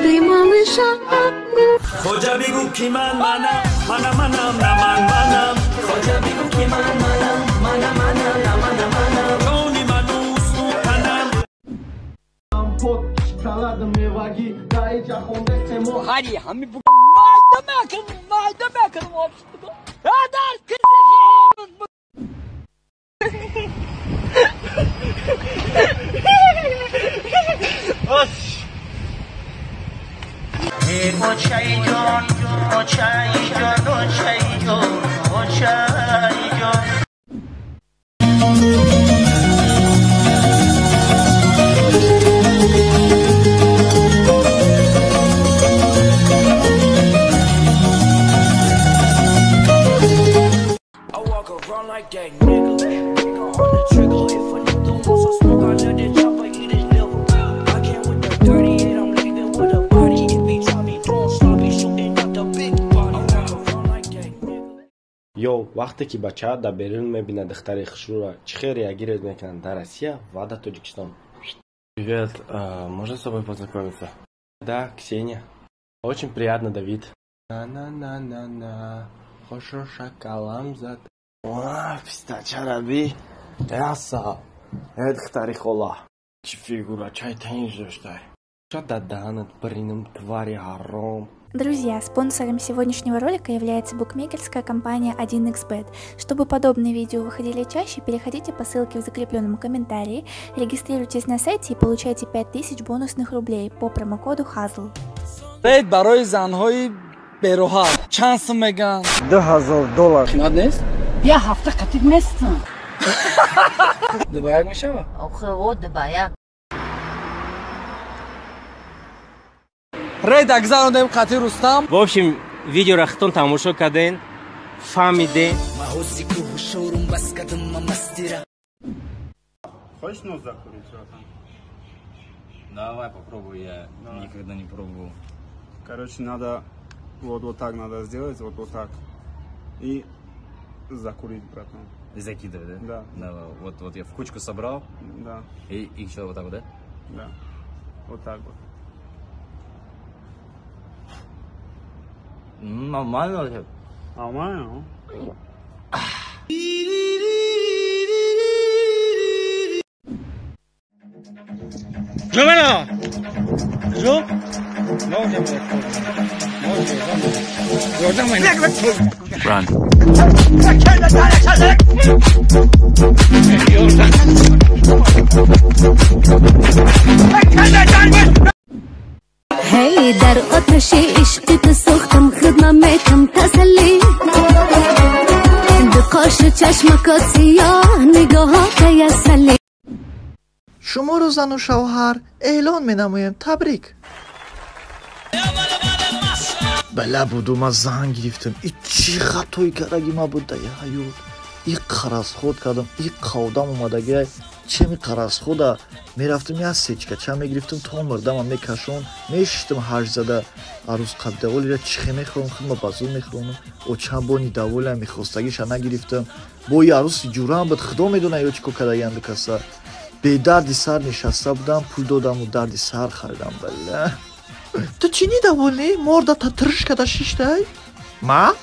Ты малыша. Хоҷа бигӯ ки ман манам, мана манам, на ман манам. Хоҷа бигӯ ки ман манам, мана манам, на мана манам. Ҷони ману усту танам. Компот, шоколад, мевагӣ, даиҷа хондестемо. Хари, ҳами бу майда мекунам, майда мекунам. Адар Очайҷон, очайҷон, очайҷон, очайҷон. I walk around like that nigga. Finger on the trigger. If a nigga wants some smoke, I let it chop, I eat his liver. I came with the 38, I'm leaving with a body. If he try me doing sloppy, shooting out the big body. I walk around like that nigga. Ё вақте ки бача дар берун мебинад духтари хушрӯро, чӣ хел реагировать мекунанд дар Россия ва дар Тоҷикистон? Привет, можно с тобой познакомиться? Да, Ксения. Очень приятно, Давид. На-на-на-на-на, хошо шакалам зад. Ва, пистачара би. Яса, э духтари хола. Чӣ фигура, чай тенж доштай. Ча да даҳанат биринам, твари ҳаром. Друзья, спонсором сегодняшнего ролика является букмекерская компания 1xBet. Чтобы подобные видео выходили чаще, переходите по ссылке в закрепленном комментарии, регистрируйтесь на сайте и получайте 5000 бонусных рублей по промокоду HAZL. Рейд барои занҳои бероҳа чанд сум меган? $2000. Қимат нест? Я ҳафта қатиб нестам. Дубаяк мешава? Охе, о, дубаяк. Рейд агзарондем қати Рустам. В общем, видеоро хитон тамошо карден, фаҳмиден. Хочешь нос закурить, братан? Давай попробуй, я Давай. Никогда не пробовал. Короче, надо вот так надо сделать, вот так. И закурить, братан. И закидывать, да? Да. Давай, вот я в кучку собрал. Да. И еще вот так вот, да? Да. Вот так вот. Нормально вообще. Нормально? Нормально! Run. Hey, дар оташи ишқи ту сӯхтам, худ наметам тасалли. Ду қошу чашмакот сиёҳ, нигоҳота ясалли. Шуморо зану шавҳар эълон менамоем. Табрик. Бала буду, ман зан гирифтам. И чӣ хатои кардаги ман буд дар ҳаёт. И қаразход кардам, и қавдам омадагиай. Чеми қаразхода мерафтам, як сечкача мегирифтам, то мурдама мекашон, мешиштам ҳашт зада арӯз қабдаволира чихе мехӯрам, худма ба зур мехӯронам. Очам бони даволя мехостагиша нагирифтам. Бо и арӯси ҷурам буд, худо медона ё чӣ кор кардагиам дукаса. Бедарди сар нишаста будам, пул додаму дарди сар харидам. Бала. Ту чӣ недовольный? Морда та тирш када шиштай? Ма?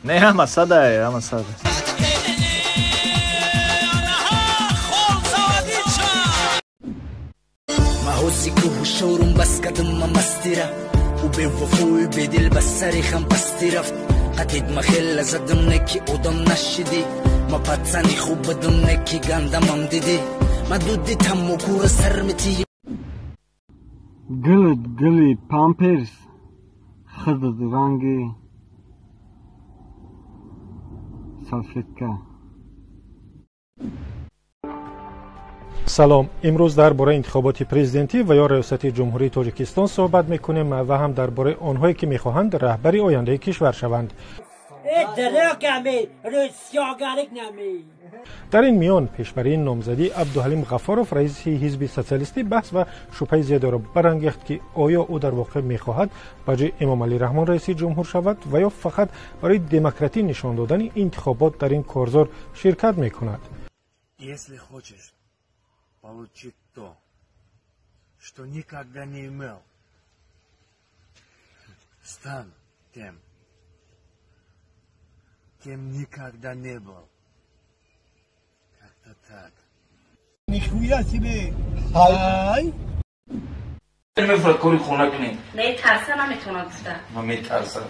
Не, ҳама садай, ҳама сада. Гулит гули памперс, худат ранги салфетка. Салом. Имрӯз дар бораи интихоботи президентӣ ва ё раёсати ҷумҳурии Тоҷикистон суҳбат мекунем ва ҳам дар бораи онҳое ки мехоҳанд раҳбари ояндаи кишвар шаванд. Дар ин миён пешбарии номзадӣ Абдуҳалим Ғафоров, раиси ҳизби социалистӣ, баҳс ва шубҳаи зиёдеро барангехт, ки оё ӯ дар воқеъ мехоҳад ба ҷои Эмомалӣ Раҳмон раиси ҷумҳур шавад ва ё фақат барои демократӣ нишон додани интихобот дар ин корзор ширкат мекунад. Если хочешь получить то, что никогда не имел, Стал тем, кем никогда не был. Как-то так. Нихуя себе! Ай! Мефрад кори хона кунем. Метарса, наметавонад гуфта. Ман метарсам.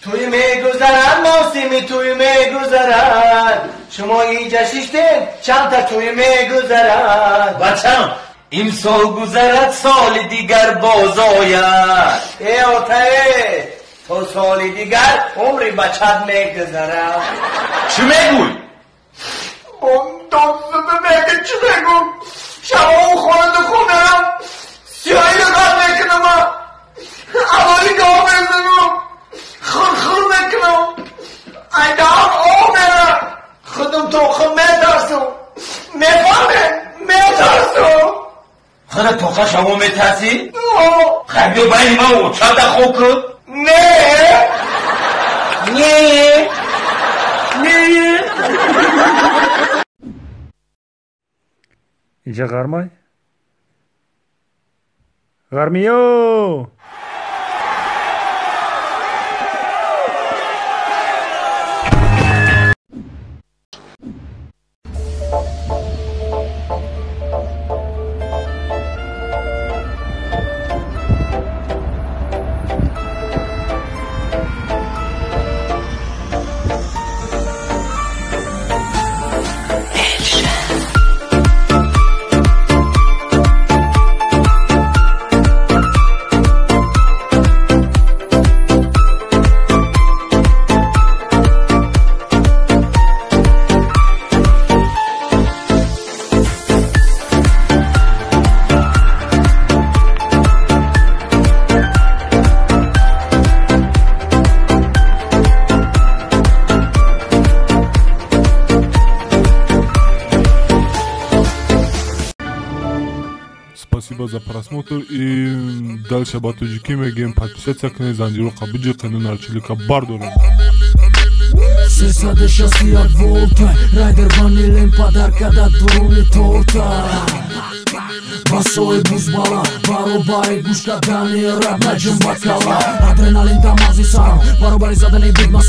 Туй мегузарад, мавсими туй мегузарад. Шумо инҷа шиштед, чандта туй мегузарад. Бачам, имсол гузарад, соли дигар боз ояд. Э, отае, то соли дигар умри бачат мегузарад. Чӣ мегӯй? Мега чӣ мегӯм? Шабо хонанду хонам, сиёҳӣ нигоҳ мекунам, аввали гов мезанам, хурхур мекунам, айдаам об мерам, худам тоқа метарсам. Мефаҳмед? Метарсам. Худа тоқа шаво метарсӣ? Хай, биё байни ман очада хоб кун. Не, не, не. Инҷа ғармай? Ғармиё! Спасибо за просмотр и дальше ба тоҷикӣ мегӯем: подписаться кунед, занҷиро қабуҷи нарчилика бардорем. 361 волта, райдер ванилем подарка да дуруни торта. Басои бузбала, баробари гӯш кардани раб наҷум ба кала. Адреналин да мағзи сарам, баробари задани бигма.